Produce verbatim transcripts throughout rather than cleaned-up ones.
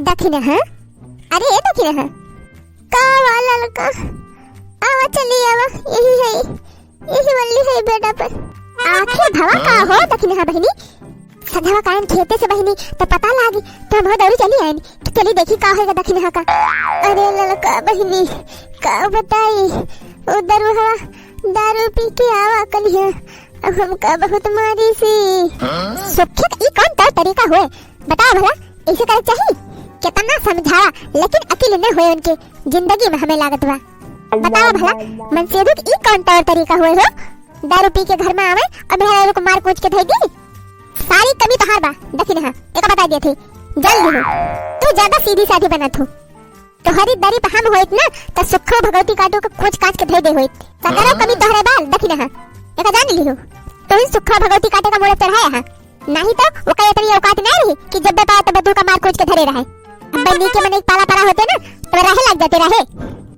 दखिनहा, अरे ए दखिनहा, का वा ललका, आवा चली आवा, यही है, यही वल्ली है बेड पर। आखे भवा का हो दखिनहा बहिनी, सधवा कायन खेते से बहिनी, त पता लागी, त हम दौड़ी चली आइन कि चली देखी का होएगा दखिनहा का। अरे ललका बहिनी, का बताई, उ दरुहवा दारू पी के आवा कलिहा, अब हमका बहुत मारी सी। सुखे का ई कौन तौर तरीका होए? बताओ भला, ऐसे करे चाही? कितना समझावा, लेकिन अकिल न होए उनके, जिंदगी में हमें लागत बा। बताओ भला, मनसेधु के ई कौन तौर तरीका होए हो? दारू पी के घर में आवे और मेहरारू को मार कूच के धई दी। सारी कमी तोहार बा, दखिनहा, एका बता दिए थे, जल्दी हो। तू ज्यादा सीधी साधी बनत हो। तोहरी दरी पे हम होइत ना, त सुखो भगवती काटो के कूच काच के धई दे होइत। सगरो कमी तोहरे बा, दखिनहा, एका जान लिहो। तू ही सुखो भगवती काटे का मोड़ चढ़ाया है। नाही तो ओकर इतनी औकात नहीं रही कि जब पाए तब तू का मार कूच के धरे रहे। अब नीके मन एक पाला पड़ा होते ना, तो रहे लग जाते रहे।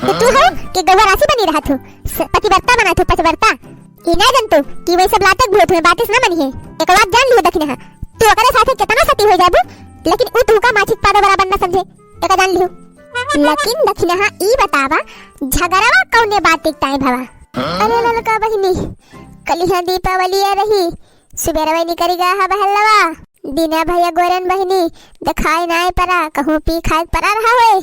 तो तू हो कि गौवा राशि बनी रहा तू, स-, पतिव्रता बना तू, पतिव्रता। ई ना जन तू कि वही सब लातक भूत में बातिस ना मनी है। एक बात जान लियो दखिनहा, तू ओकरे साथे कितना सती हो जाबू, लेकिन उ तू का माछी के पादा बराबर ना समझे, एक जान लियो। लेकिन दखिनहा ई बतावा, झगड़वा कौने बात के टाइम भवा? अरे ललका बहिनी, कलिहा दीपावली आ रही, सुबेरवे निकरी गा हा बहलवा। दिना भैया गोरन बहिनी, देखाई नाय परा, कहूँ पी खाए परा रहा होए।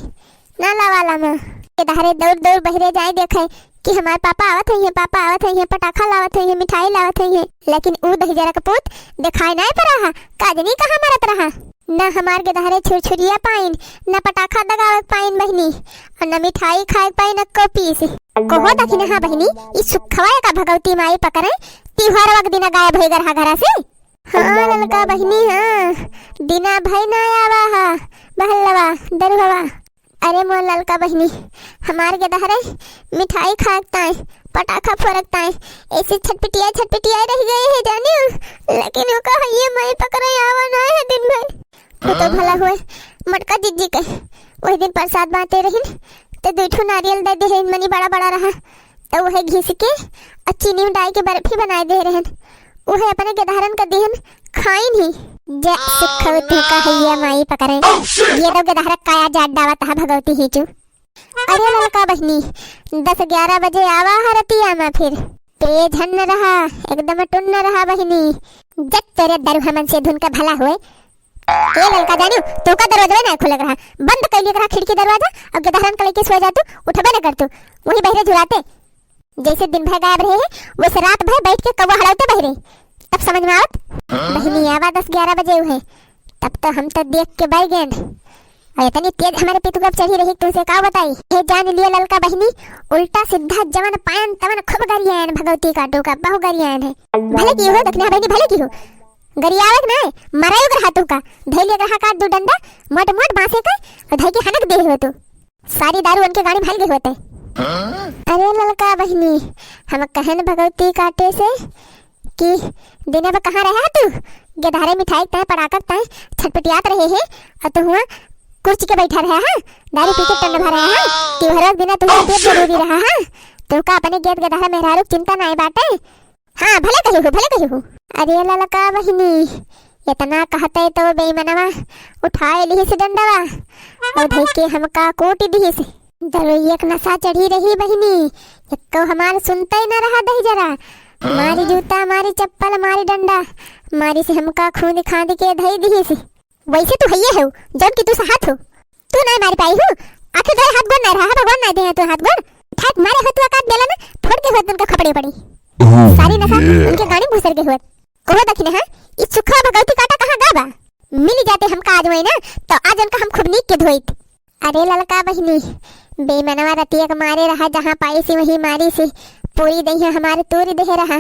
ना लावाला में। के दहरे दौड़ दौड़ बहरे जाए देखे कि हमार पापा आवत होइहे, पापा आवत होइहे, पटाखा लावत होइहे, मिठाई लावत होइहे। लेकिन ऊ दहिजरा के पूत देखाई नाय परा हा, का जनी कहाँ मरत रहा। ना हमार के दहरे छुरछुरिया पाइन, ना पटाखा दगावत पाइन बहिनी, और ना मिठाई खाए पाइन, अक्को पीस। कहो दखिनहा बहिनी, ई सुखवा का भगवती माई पकड़े, तिहारवा के दिना गायब होई गा रहा घरा से। हाँ, ललका बहिनी, हाँ, दिना भई ना आवा हा, बहलवा, दरुहवा। अरे मोर ललका बहिनी, हमार के दहरे मिठाई खाक ताई, पटाखा फोरक ताई, ऐसे छटपटिया, छटपटिया रह गए है जानियो, लेकिन ओका हइये माई पकड़े आवा ना है दिन भर। वो तो भला हुए, मोटका जिज्जी के, वही दिन प्रसाद बांटे रहिन, तो दू ठो नारियल दे दे है, मनी बड़ा बड़ा रहा, तो वही घिस के और चीनी में डाल के बर्फी बनाए दे रहन। उहे अपने गेदहरन के दिहन खाइन ही। जे सुखवती का हइया माई पकड़े। ये तो गेदहर काया जात डावत हा भगवती हीचू। अरे ललका बहिनी, दस ग्यारह बजे आवा हा रतिया में फिर। तेज हन्न रहा, एकदम टुन्न रहा बहिनी। जब तेरे दरुहा मनसेधुन का भला होए। ए ललका जानियो, तू का दरवाजा ना खुलक रहा। बंद कैली रहा खिड़की दरवाजा, अब गेदहरन के लेके सो जा तू, उठबे न कर तू। वही बहरे झुलाते। जैसे दिन भर गायब रहे है, वैसे रात भर बैठ के कौवा हड़ौते बहरे। तब समझ में आवत, बहिनी आवा दस ग्यारह बजे उहे, तब तो हम तो देख के बैगेन। और इतनी तेज हमारे पितुआ पे चढ़ी रही, तुमसे का बताई। हे जान लिए ललका बहिनी, उल्टा सीधा जवन पायन तवन खूब गरियायन, भगवती काटू का बहु गरियायन है। भले की हो, दखिनहा बहिनी, भले की हो। गरियावत ना, मरायुग रहा तू का, धैलियक रहा का दू डंडा, मोट मोट बांसे का, और धई के हनक दे हो तू। सारी दारू उनके गाड़ी में हल गई होते। अरे ललका बहिनी, हम कहन भगवती काटे से कि दिने में कहाँ रहा तू? गेदहरे मिठाई तय पड़ाकत तय छटपटियात रहे है, और तू हुआ कुर्सी के बैठा रहा है, दारू पी के टंड भरा है, त्योहार के दिन तू पेट जरूरी रहा है, तू का अपने गेद गेदहरा मेहरारू के चिंता नाय बाटे? हाँ, भले कही हो, भले कही हो। अरे ललका बहिनी, इतना कहते तो बेईमनवा उठाए लिहिस डंडवा और धई के हमका कूट दिहिस। दरुइया के नशा चढ़ी रही बहिनी, एको हमार सुनते न रहा दहिजरा। मारी जूता, मारी चप्पल, मारी डंडा, मारी से हमका खूंद खांद के धई दिहिस। वैसे तू हइये हो, जौन कि तू सहात हो। तू नाय मारी पाई हो। आखिर तोरे हाथ गोड़ नाय रहा, भगवान नाय दे हैं तू हाथ गोड़। ठाट मारे हो तू अकात बेला ना, फोड़ के होत उनका खपड़े पड़ी। सारी नशा उनके गाड़ी में घुसर गई होत। कहो दखिनहा, ई सुखा भगवती काटा कहाँ गा बा? मिल जाते हमका आज वही ना, तो आज उनका हम खूब नीक के धोइत। अरे ललका बहिनी, बेमनवा रतिया के मारे रहा, जहाँ पाइसी वही मारिसी, पूरी दहिया हमार तूरी देहे रहा।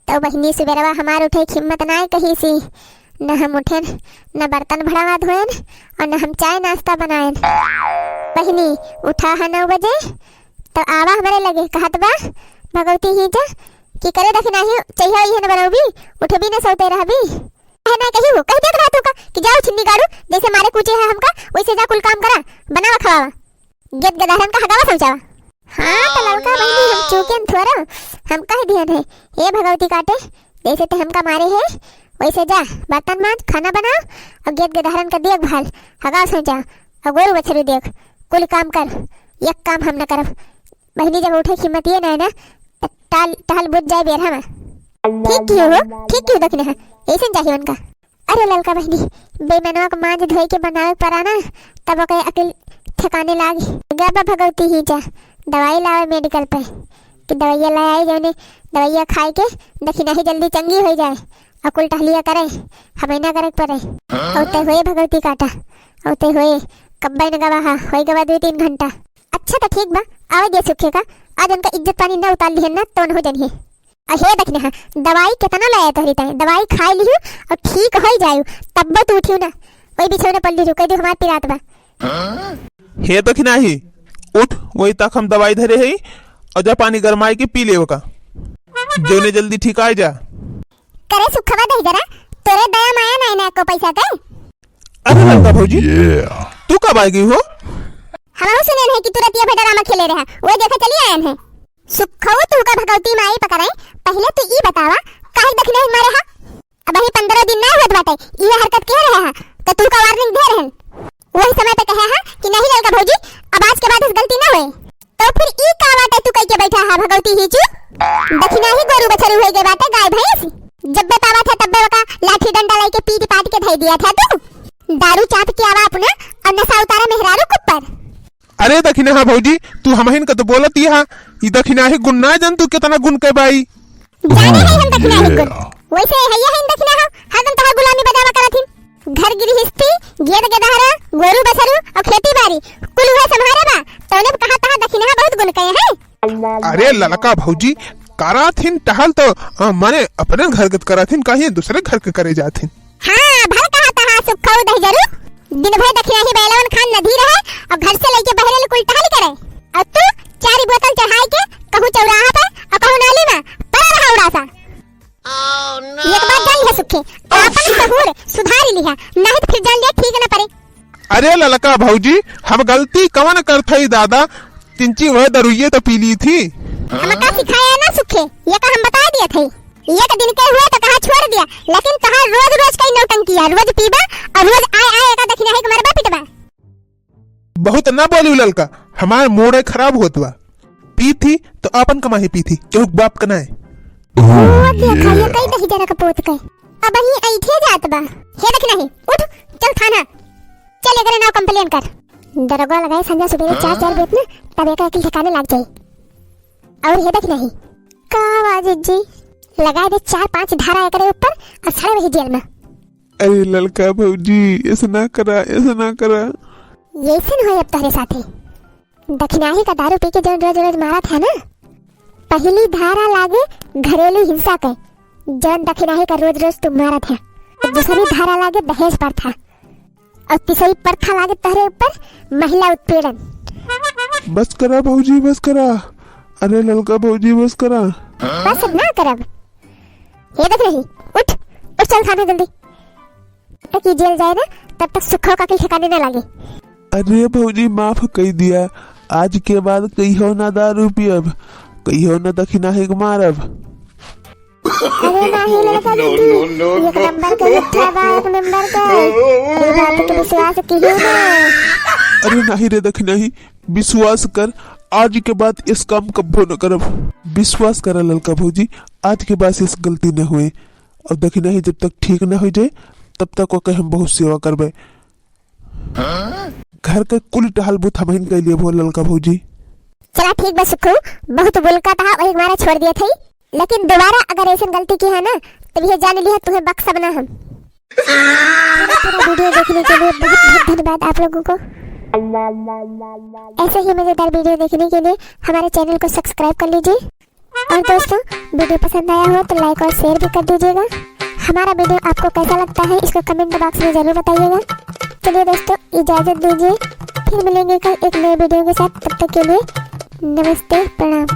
तो बहिनी सुबेरवा हमार उठे के हिम्मत नाय कहिसी, न हम उठेन, न बर्तन भड़वा धोएन, और न हम चाय नाश्ता बनाएन। बहिनी उठा है नौ बजे, तो आवा हमरे लगे, कहत बा भगवती हीजा कि करे दखिनहा चाहिए, इहे न बनौबी, उठबी न सोते रहबी। कहे ना कही हो, कह देत रहा तू का कि जाओ छिन्नी गाड़ू, जैसे मारे कूचे है हमका, वैसे जा कुल काम करा, बनावा खवावा। गेद गेदहरन का हगावा समझावा। हाँ, तो ललका बहिनी हम चूकेन थोड़ा, हम कह दिहन है, ए भगवती काटे, जैसे ते हमका मारे है, वैसे जा, बर्तन मांज, खाना बना, और गेद गेदहरन का देखभाल, हगावा समझा, और गोरू बछरू देख, कुल काम कर, एक काम हम न करब। बहिनी जब उठे हिम्मत ये ना है ना, त टाल, टहल बुझ जाए बेरहा में। ठीक कियो हो, ठीक कियो दखिनहा, ऐसे चाहिए उनका। अरे ललका बहिनी, बेमनवा के मांज धोई के बनावे के परा ना, तब ओके अकिल ठिकाने लाग। गबा भगवती ही जा, दवाई लावे मेडिकल पे, कि दवाइया ले आई, जौने दवाइया खाए के दखिनही जल्दी चंगी हो जाए, और कुल टहलिया करे, हमें ना करे के परे। औते होए भगवती काटा, औते होए, कब्बे न गवा हा, होई गवा दो तीन घंटा। अच्छा त ठीक बा, आवे दे सुखे का, आज उनका इज्जत पानी ना उतार लिहन ना, तो न हो जनिहे। अहे दखिनहा, दवाई केतना लाया तोहरी ताई, दवाई खाई लिहू और ठीक होई जायू, तब्बो तू उठियो ना, वही बिछौना पर लिहू, कह दे हमार पिरात बा। हे दखिनही, उठ, वही तक हम दवाई धरे हई, और जा पानी गरमाई के पी लेवे का, जौने जल्दी ठीक आए जा। करे सुखवा दहिजरा, तोरे दया माया नाई ना को पैसा के। अरे ललका भौजी, तू कब आ गई हो? हमहू सुने है कि तू रतिया भेडरामा खेले रहा, वो देखे चली आयन है। सुखऊ तू का भगवती माई पकड़े, पहले तू ई बतावा, काहे दखिनही मारे हा? अब अभी पन्द्रह दिन ना होत बाटे, इहे हरकत के रहे हा, तो तू का warning दे रहन। वही समय पे कहे हा कि नहीं ललका भौजी, अब आज के बाद इस गलती ना होए। तो फिर ई का बाटे तू कह के बैठा हा भगवती ही चू? दखिनही गोरू बछरू होई गए बाटे गाय भैंस। जब बतावा था तब ओका लाठी डंडा लेके पीट पाट के धई दिया था तू। दारू चाप के आवा अपना और नशा उतारा मेहरारू के ऊपर। अरे दखिनहा भौजी, तू हमहिन का तो बोलत ही हा, ई दखिनही गुण ना जान तू कितना गुण के बाई। जाने है हम दखिनही गुण, वैसे है ये है दखिनहा, हरदम तोहार गुलामी बजावा करत हिन। घर गृहस्थी, गेद गेदहरा, गोरू बछरू और खेती बाड़ी, कुल उहे संभारे बा, तौने पे कहा तहा दखिनहा बहुत गुण कहे है। अरे ललका भौजी, कराथिन टहल तो, अ, माने अपने घर के कराथिन, काहे दूसरे घर के करे जाथिन। हाँ, भर कहा तहा सुखऊ दहिजरू, दिन भर दखिनही बैलवन खान नदी रहे और घर से लेके बहरे ले कुल टहल करे। और तू चारी बोतल चढ़ाई के कहूँ चौराहा पे और कहूँ नाली में पड़ा रहा उड़ासा। एक बात जान लिहा सुखे, आपन सहूर सुधार लिहा, नहीं तो फिर जान लिहा ठीक न पड़े। अरे ललका भौजी, हम गलती कवन करत हई दादा, तिंची वह दरुइये तो पी ली थी। हमका सिखाया ना सुखे, ये का हम बता दिया थे। एक दिन के हुए तो कहा छोड़ दिया, लेकिन कहा रोज रोज कई नौटंकिया, रोज पीबा और रोज आए आए एका दखिनही के मरबा पिटबा। बहुत ना बोलू ललका, हमार mood खराब होत बा। पी थी तो आपन कमाही पी थी, केहू के बाप के नाय। ओ देखा, ये कई दहिजरा के पोत के। अब ही ऐठे जात बा। हे दखिनही, उठ, चल थाना। चल एकरे नाव complain कर। दरोगा लगाए संझा सुबेरे चार चार बेर ना, तब एका अकिल ठिकाने लाग जाई। और हे दखिनही, का आवाज जी? लगाए दे चार पांच धारा एकरे ऊपर और सड़े वही जेल में। अरे ललका भौजी, ऐसा ना करा, ऐसा ना करा। ऐसे न होए अब तोहरे साथे। दखिनही का दारू पी के जौन रोज रोज मारत है ना, पहली धारा लागे घरेलू हिंसा के, जौन दखिनही का रोज रोज तू मारत है। दूसरी धारा लागे दहेज प्रथा, और तीसरी प्रथा लागे तोहरे ऊपर महिला उत्पीड़न। बस करा भौजी, बस करा। अरे ललका भौजी, बस करा। बस ना करब। हे दखिनही, उठ, उठ, चल थाना जल्दी। जब तक ये जेल जाए ना, तब तक सुखो का अकिल ठिकाने ना लागे। अरे भौजी, माफ कई दिया, आज के बाद कहियो ना दारू पियब, कहियो ना दखिनही के मारब। अरे नाही ललका दीदी, एक नंबर के मिठा बा, एक नंबर के। ये बात के विश्वास किहियो ना। अरे नाही रे दखिनही, विश्वास कर, आज के बाद इस काम कब्बो न करब। विश्वास कर ललका भौजी, आज के बाद इस गलती न होए। और दखिनही जब तक ठीक न हो जाए, तब तक ओके हम बहुत सेवा करबे। घर के कुल टहल बुत हमहिन कइ लेबो ललका भौजी। चला ठीक बा सुखू, बहुत बुलका तहा वही मारा छोड़ दिया थई, लेकिन दोबारा अगर ऐसन गलती किहा ना, तो ये जान लिहा तुम्हें बख्शब ना हम। पूरा वीडियो देखने के लिए बहुत बहुत धन्यवाद आप लोगों को। ऐसे ही मजेदार वीडियो देखने के लिए हमारे चैनल को सब्सक्राइब कर लीजिए। और दोस्तों, वीडियो पसंद आया हो तो लाइक और शेयर भी कर दीजिएगा। हमारा वीडियो आपको कैसा लगता है, इसको कमेंट बॉक्स में जरूर बताइएगा। चलिए दोस्तों, इजाज़त दीजिए, फिर मिलेंगे कल एक नए वीडियो के साथ। तब तक के लिए नमस्ते, प्रणाम।